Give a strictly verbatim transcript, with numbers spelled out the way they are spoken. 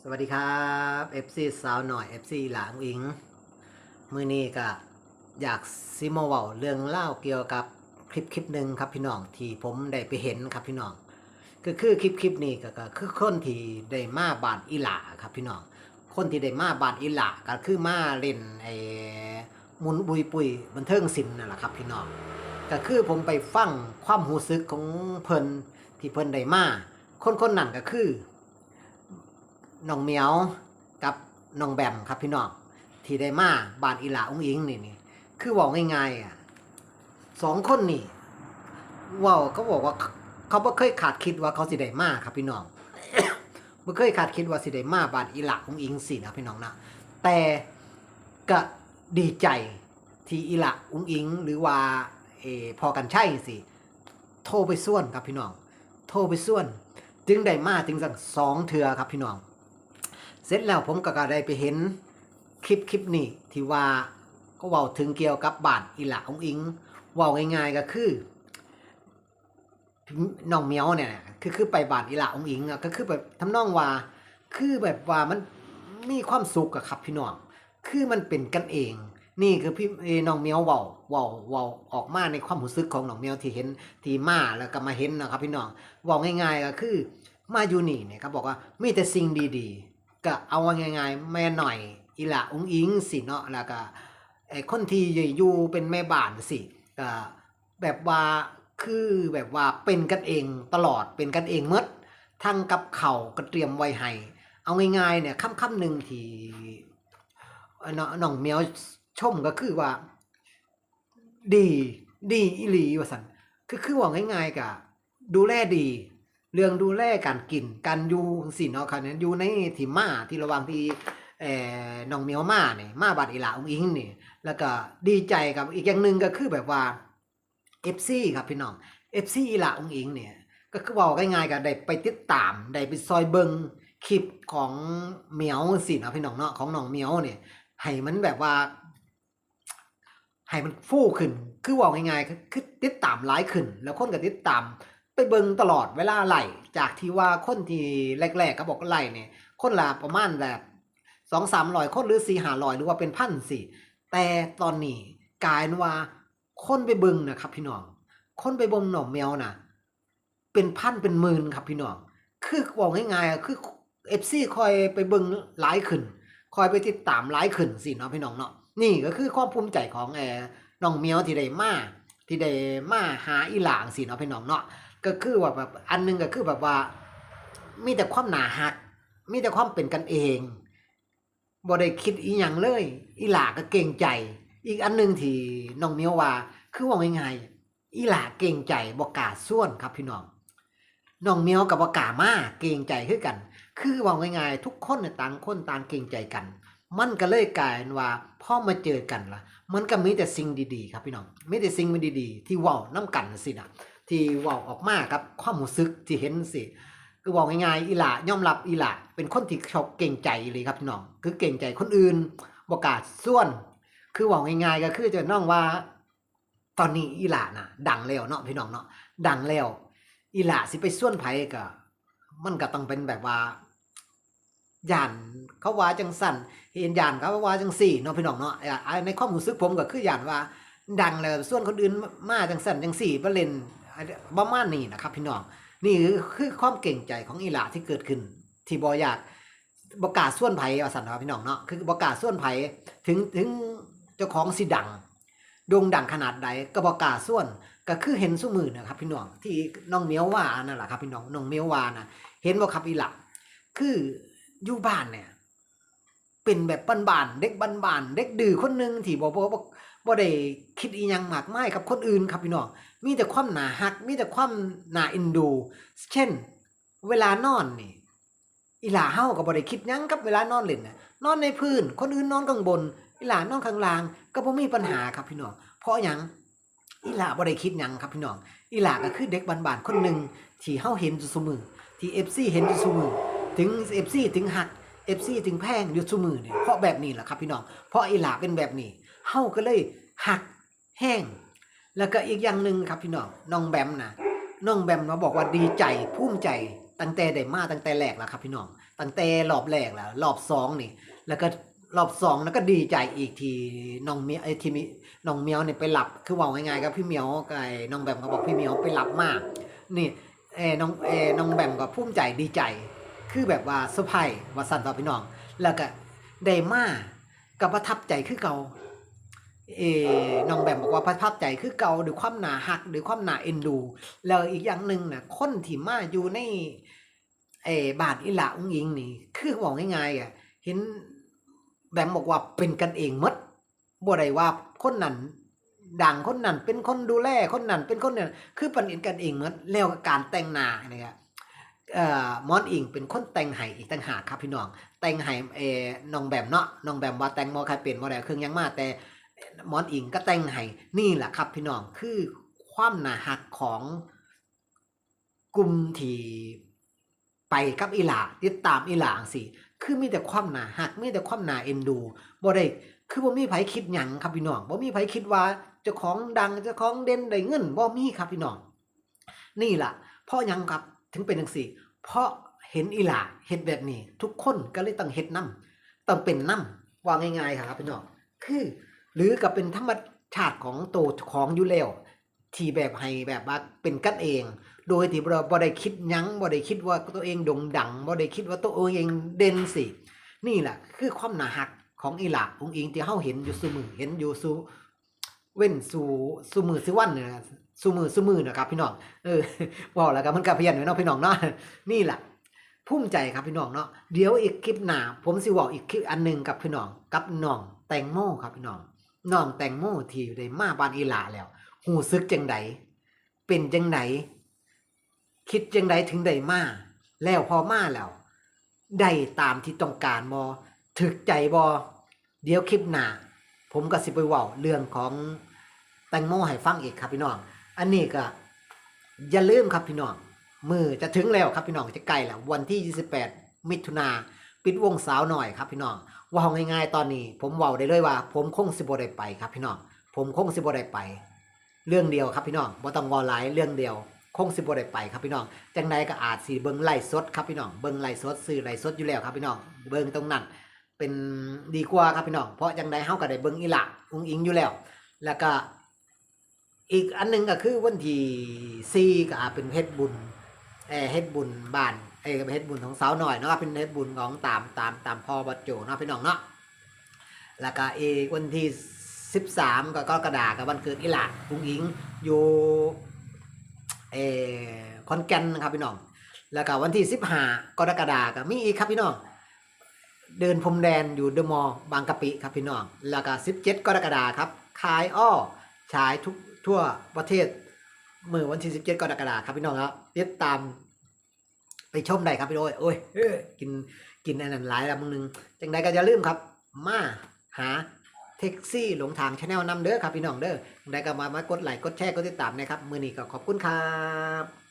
สวัสดีครับ เอฟซี สาวหน่อย เอฟซี หลาอุ๋งอิ๋ง มื้อนี้ก็อยากสิมาเว้าเรื่องราวเกี่ยวกับคลิปคลิปหนึ่งครับพี่น้อง ที่ผมได้ไปเห็นครับพี่น้อง ก็คือคลิปคลิปนี้ก็ก็คือคนที่ได้มาบ้านอีหล่าครับพี่น้อง คนที่ได้มาบ้านอีหล่าก็คือมาเล่นไอ้มุนบุยปุยบันเทิงศิลป์นั่นแหละครับพี่น้อง ก็คือผมไปฟังความรู้สึกของเพิ่นที่เพิ่นได้มา คนคนนั้นก็คือ น้องเหมียวกับน้องแบมครับพี่น้อง ที่ได้มาบ้านอีหล่าอุ๋งอิ๋งนี่นี่ คือเว้าง่ายๆอ่ะ สองคนนี่เว้าเขาบอกว่าเขาบ่เคยคาดคิดว่าเขาสิได้มาครับพี่น้อง บ่เคยคาดคิดว่าสิได้มาบ้านอีหล่าอุ๋งอิ๋งสินะพี่น้องนะ แต่ก็ดีใจที่อีหล่าอุ๋งอิ๋งหรือว่าเออพ่อกันชัยสิ โทรไปชวนครับพี่น้อง โทรไปชวน จึงได้มาจั่งซั้นสองเทื่อครับพี่น้อง เสร็จแล้วผมก็ก็ได้ไปเห็นคลิปคลิปนี้ที่ว่าก็เว้าถึงเกี่ยวกับบ้านอีหล่าอุ๋งอิ๋ง เว้าง่ายๆก็คือ น้องเหมียวเนี่ยนะ คือคือไปบ้านอีหล่าอุ๋งอิ๋งอะ ก็คือแบบทำนองว่า คือแบบว่ามันมีความสุขอะครับพี่น้อง คือมันเป็นกันเอง นี่คือพี่เออน้องเหมียวเว้าเว้าเว้าออกมาในความรู้สึกของน้องเหมียวที่เห็นที่มาแล้วก็มาเห็นนะครับพี่น้อง เว้าง่ายๆก็คือมาอยู่นี่เนี่ยครับบอกว่ามีแต่สิ่งดีๆ ก็เอาว่าง่ายๆ แม่หน่อยอีหล่าอุ๋งอิ๋งสิเนาะ แล้วก็ไอ้คนที่อยู่เป็นแม่บ้านสิก็แบบว่าคือแบบว่าเป็นกันเองตลอด เป็นกันเองหมด ทั้งกับข้าวก็เตรียมไว้ให้ เอาง่ายๆเนี่ยคำคำหนึ่งที่เอ่อน้องน้องเหมียวชมก็คือว่า ดี ดีอีหลีว่าซั่น คือคือเว้าง่ายๆก็ดูแลดี เรื่องดูแลการกินการอยู่จั่งซี้เนาะ คันอยู่ในที่มาที่ระหว่างที่เอ่อน้องเหมียวมานี่มาบ้านอีหล่าอุ๋งอิ๋งนี่ แล้วก็ดีใจกับอีกอย่างหนึ่งก็คือแบบว่า เอฟซี ครับพี่น้อง เอฟซี อีหล่าอุ๋งอิ๋งเนี่ย ก็คือเว้าง่ายๆก็ได้ไปติดตามได้ไปซอยเบิ่งคลิปของเหมียวจั่งซี้เนาะพี่น้องเนาะ ของน้องเหมียวเนี่ย ให้มันแบบว่า ให้มันฟูขึ้น คือเว้าง่ายๆคือคือติดตามหลายขึ้น แล้วคนก็ติดตามไปเบิ่งตลอดเวลาไลฟ์ จากที่ว่าคนที่แรกๆก็บอกไลฟ์เนี่ย คนละประมาณแบบ สองสามร้อย คนหรือ สี่ห้าร้อย หรือว่าเป็นพันสิ แต่ตอนนี้กลายเป็นว่าคนไปเบิ่งนะครับพี่น้อง คนไปเบิ่งน้องเหมียวน่ะ เป็นพันเป็นหมื่นครับพี่น้อง คือเว้าง่ายๆอะ คือ เอฟซี คอยไปเบิ่งหลายขึ้น คอยไปติดตามหลายขึ้นสิเนาะพี่น้องเนาะ นี่ก็คือความภูมิใจของเอ่อน้องเหมียวที่ได้มา ที่ได้มาหาอีหล่าจั่งซี้เนาะพี่น้องเนาะ ก็คือว่าแบบอันหนึ่งก็คือแบบว่า มีแต่ความน่าฮัก มีแต่ความเป็นกันเอง บ่ได้คิดอีหยังเลย อีหล่าก็เกรงใจ อีกอันหนึ่งที่น้องเหมียวว่า คือเว้าง่ายๆ อีหล่าเกรงใจบ่กล้าชวนครับพี่น้อง น้องเหมียวก็บ่กล้ามา เกรงใจคือกัน คือเว้าง่ายๆ ทุกคนเนี่ยต่างคนต่างเกรงใจกัน มันก็เลยกลายเป็นว่าพอมาเจอกันล่ะ มันก็มีแต่สิ่งดีๆ ครับพี่น้อง มีแต่สิ่งดีๆ ที่เว้านำกันจั่งซี้นะ ที่เว้าออกมากับความรู้สึกที่เห็นจั่งซี้ คือเว้าง่ายๆ อีหล่ายอมรับอีหล่าเป็นคนที่ชอบเกรงใจอีหลีครับพี่น้อง คือเกรงใจคนอื่น บ่กล้าชวน คือเว้าง่ายๆ ก็คือจะน้องว่า ตอนนี้อีหล่าน่ะดังแล้วเนาะพี่น้องเนาะ ดังแล้ว อีหล่าสิไปชวนไผก็ มันก็ต้องเป็นแบบว่า ย้านเขาว่าจั่งซั้น เห็นย้านเขาว่าจั่งซี้เนาะพี่น้องเนาะ อ่า อ่า ในความรู้สึกผมก็คือย้านว่าดังแล้วชวนคนอื่นมาจั่งซั้นจั่งซี้ มาเล่น อ่า ประมาณนี้นะครับพี่น้อง นี่คือ คือความเกรงใจของอีหล่าที่เกิดขึ้น ที่บ่อยาก บ่กล้าชวนไผว่าซั่นเนาะพี่น้องเนาะ คือบ่กล้าชวนไผ ถึง ถึงเจ้าของสิดัง โด่งดังขนาดใดก็บ่กล้าชวน ก็คือเห็นซุมื้อนะครับพี่น้อง ที่น้องเหมียวว่านั่นแหละครับพี่น้อง น้องเหมียวว่านะ เห็นบ่ครับอีหล่า คืออยู่บ้านเนี่ย เป็นแบบบ้านๆ เด็กบ้านๆ เด็กดื้อคนหนึ่งที่บ่ บ่ บ่ บ่ได้คิดอีหยังมากมายกับคนอื่นครับพี่น้อง มีแต่ความน่าฮัก มีแต่ความน่าเอ็นดู เช่น เวลานอนนี่ อีหล่าเฮาก็บ่ได้คิดหยังกับเวลานอนเล่นน่ะ นอนในพื้น คนอื่นนอนข้างบน อีหล่านอนข้างล่าง ก็บ่มีปัญหาครับพี่น้อง เพราะหยัง อีหล่าบ่ได้คิดหยังครับพี่น้อง อีหล่าก็คือเด็กบ้านๆ คนหนึ่งที่เฮาเห็นอยู่ซุมื้อ ที่ เอฟซี เห็นอยู่ซุมื้อ ถึง เอฟซี ถึงฮัก เอฟซี ถึงแพงอยู่ซุมื้อนี่ เพราะแบบนี้แหละครับพี่น้อง เพราะอีหล่าเป็นแบบนี้ เฮาก็เลยฮักแฮง แล้วก็อีกอย่างหนึ่งครับพี่น้อง น้องแบมนะ น้องแบมมาบอกว่าดีใจ ภูมิใจ ตั้งแต่ได้มาตั้งแต่แรกแล้วครับพี่น้อง ตั้งแต่รอบแรกแล้ว รอบสองนี่ แล้วก็รอบสองแล้วก็ดีใจอีกที่น้องเมียว เอ้ย ที่มีน้องเมียวนี่ไปรับ คือเว้าง่ายๆ กับพี่เมียว กับไอ้น้องแบมก็บอกพี่เมียวไปรับมา นี่ เอ้ย น้อง เอ้ย น้องแบมก็ภูมิใจดีใจ คือแบบว่าเซอร์ไพรส์ว่าซั่นเถาะพี่น้อง แล้วก็ได้มา ก็ประทับใจคือเก่า เอ้ย น้องแบมบอกว่าประทับใจคือเก่า ด้วยความน่าฮัก ด้วยความน่าเอ็นดู แล้วอีกอย่างหนึ่งน่ะ คนที่มาอยู่ใน เอ้ย บ้านอีหล่าอุ๋งอิ๋งนี่ คือเว้าง่ายๆ อะ เห็นแบมบอกว่าเป็นกันเองหมด บ่ได้ว่าคนนั้นดัง คนนั้นเป็นคนดูแล คนนั้นเป็นคนเนี่ย คือเป็นกันเองหมด แล้วการแต่งหน้านี่ก็ เอ่อ หมอนอิงเป็นคนแต่งให้อีกต่างหากครับพี่น้อง แต่งให้ เอ่อ น้องแบมเนาะ น้องแบมว่าแต่งบ่ค่อยเป็น บ่ได้เอาเครื่องหยังมา แต่หมอนอิงก็แต่งให้ นี่แหละครับพี่น้อง คือความน่าฮักของกลุ่มที่ไปกับอีหล่า ติดตามอีหล่าจั่งซี้ คือมีแต่ความน่าฮัก มีแต่ความน่าเอ็นดู บ่ได้ คือบ่มีไผคิดหยังครับพี่น้อง บ่มีไผคิดว่าเจ้าของดัง เจ้าของเด่นได้เงิน บ่มีครับพี่น้อง นี่ล่ะ เพราะหยังครับ ถึงเป็นจั่งซี้ เพราะเห็นอีหล่าเฮ็ดแบบนี้ ทุกคนก็เลยต้องเฮ็ดนำ ต้องเป็นนำ ว่าง่ายๆ ครับพี่น้อง คือ หรือก็เป็นธรรมชาติของโตเจ้าของอยู่แล้ว ที่แบบให้แบบว่าเป็นกันเอง โดยที่บ่ บ่ได้คิดหยัง บ่ได้คิดว่าตัวเองโด่งดัง บ่ได้คิดว่าตัวเองเด่นซี้ นี่แหละคือความน่าฮักของอีหล่าอุ๋งอิ๋งที่เฮาเห็นอยู่ซุมื้อ เห็นอยู่ซุ เว้นสู่ สู่มื้อสู่วันเนี่ยนะ สู่มื้อสู่มื้อนะครับพี่น้อง เออ เว้าแล้วก็มันก็เพี้ยนไปเนาะพี่น้องเนาะ นี่ล่ะ ภูมิใจครับพี่น้องเนาะ เดี๋ยวอีกคลิปหน้า ผมสิเว้าอีกคลิปอันหนึ่งกับพี่น้อง กับน้องแตงโมครับพี่น้อง น้องแตงโมที่ได้มาบ้านอีหล่าแล้ว รู้สึกจั่งใด เป็นจั่งใด คิดจั่งใดถึงได้มา แล้วพอมาแล้ว ได้ตามที่ต้องการบ่ ถูกใจบ่ เดี๋ยวคลิปหน้า ผมก็สิไปเว้าเรื่องของแตงโมให้ฟังอีกครับพี่น้อง อันนี้ก็อย่าลืมครับพี่น้อง มื้อจะถึงแล้วครับพี่น้อง จะใกล้แล้ว วันที่ยี่สิบแปด มิถุนา ปิดวงสาวน้อยครับพี่น้อง เว้าง่ายๆ ตอนนี้ ผมเว้าได้เลยว่า ผมคงสิบ่ได้ไปครับพี่น้อง ผมคงสิบ่ได้ไป เรื่องเดียวครับพี่น้อง บ่ต้องเว้าหลาย เรื่องเดียว คงสิบ่ได้ไปครับพี่น้อง จั่งใดก็อาจสิเบิ่งไลฟ์สดครับพี่น้อง เบิ่งไลฟ์สด ซื้อไลฟ์สดอยู่แล้วครับพี่น้อง เบิ่งตรงนั้น เป็นดีกว่าครับพี่น้อง เพราะจั่งใดเฮาก็ได้เบิ่งอีหล่าอุ๋งอิ๋งอยู่แล้ว แล้วก็ อีกอันหนึ่งก็คือวันที่สี่ก็อาจเป็นเฮ็ดบุญ เอ่อ เฮ็ดบุญบ้าน เอ่อ เฮ็ดบุญของสาวน้อยเนาะ เป็นเฮ็ดบุญของตาม ตาม ตามพ่อบอสโจเนาะพี่น้องเนาะ แล้วก็อีกวันที่สิบสาม ก็กรกฎาคมก็วันเกิดอีหล่าอุ๋งอิ๋งอยู่ เอ่อ ขอนแก่นนะครับพี่น้อง แล้วก็วันที่สิบห้า กรกฎาคมก็มีอีกครับพี่น้อง เดินพรมแดนอยู่เดอะมอลล์บางกะปิครับพี่น้อง แล้วก็สิบเจ็ด กรกฎาคมครับ ขายอ้อ ฉายทุกทั่วประเทศ มื้อวันที่สิบเจ็ด กรกฎาคมครับพี่น้องครับ ติดตามไปชมได้ครับพี่น้อง โอ้ย เอ้ย กิน กินอันนั้นหลายแล้วมื้อนึง จั่งใดก็อย่าลืมครับ มาหาเท็กซี่หลงทาง Channel นำเด้อครับพี่น้องเด้อ จั่งใดก็มา มากดไลค์ กดแชร์ กดติดตามนะครับ มื้อนี้ก็ขอบคุณครับ